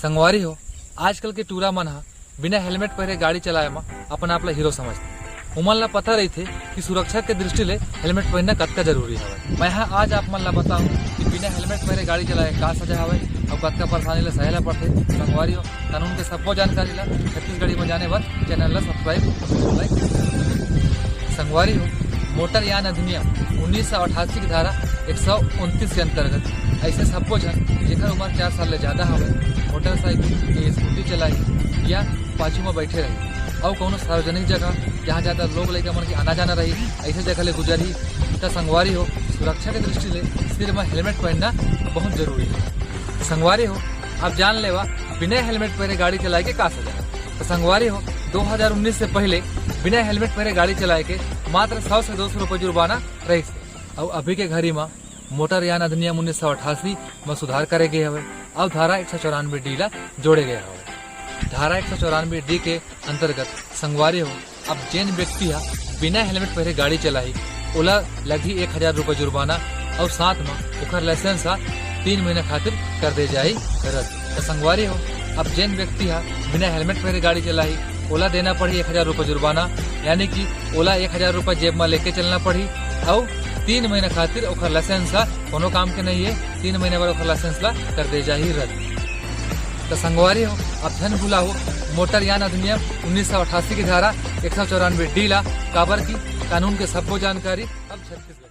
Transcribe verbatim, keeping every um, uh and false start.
संगवारी हो, आजकल के टूरा मन ह बिना हेलमेट पहरे गाड़ी चलाए म अपन आप ला हीरो समझथे। उमन ला पता रहिथे कि सुरक्षा के दृष्टि ले हेलमेट पहनना कतका जरूरी हवय। मैं ह आज आप मन ला बताऊं कि बिना हेलमेट पहरे गाड़ी चलाए का सजा हवय अउ कतका परेशानी ला सहे ला पड़थे। संगवारी हो, कानून के सब्बो जानकारी ला छत्तीसगढ़ी म जाने बर चैनल ला सब्सक्राइब, लाइक। संगवारी हो, मोटर यान अधिनियम उन्नीस सौ अठासी की धारा एक सौ उनतीस के अंतर्गत ऐसे सब्बो झन जेकर उम्र चार साल ले ज्यादा हवय, मोटरसाइकिल या स्कूटी चलाही या पाछू म बैठे रही अउ कोनो सार्वजनिक जगह, जहां ज्यादा लोग लइका मन के आना जाना रही, ऐसे जगह ले गुजरही, त संगवारी हो, सुरक्षा के दृष्टि ले सिर म हेलमेट पहनना बहुत जरूरी है। संगवारी हो, आप जान लेवा, बिना हेलमेट पहने गाड़ी चलाए के का सजा है। त संगवारी हो, दो हज़ार उन्नीस से पहले बिना हेलमेट पहने गाड़ी चलाए के मात्र सौ से दो सौ रुपए जुर्माना रहिस हे। अउ अभी के घड़ी म मोटर यान अधिनियम उन्नीस सौ अठासी म सुधार करे गे हवय। अउ धारा एक सौ चौरानवे डी ला जोड़े गए हवय। धारा एक सौ चौरानवे डी के अंतर्गत संगवारी हो, अब जेन व्यक्ति ह बिना हेलमेट पहरे गाड़ी चलाही, ओला लगही एक हजार रुपए जुर्माना अउ साथ म ओखर लाइसेंस ह तीन महीना खातिर कर दे जाही रद्द। त संगवारी हो, अब जेन व्यक्ति ह बिना हेलमेट पहरे गाड़ी चलाही, ओला देना पड़ही एक हजार रुपए जुर्माना, यानी कि ओला एक हजार रुपए जेब म लेके चलना पड़ही अउ तीन महीना खातिर ओखर लाइसेंस ह कोनो काम के नहीं है, तीन महीना बर ओखर लाइसेंस ला कर दे जाही रद्द। त संगवारी हो, आप झन भुलाहू मोटर यान अधिनियम उन्नीस सौ अठासी की धारा एक सौ चौरानवे डी ला, काबर की कानून के सब्बो जानकारी अब छत्तीसगढ़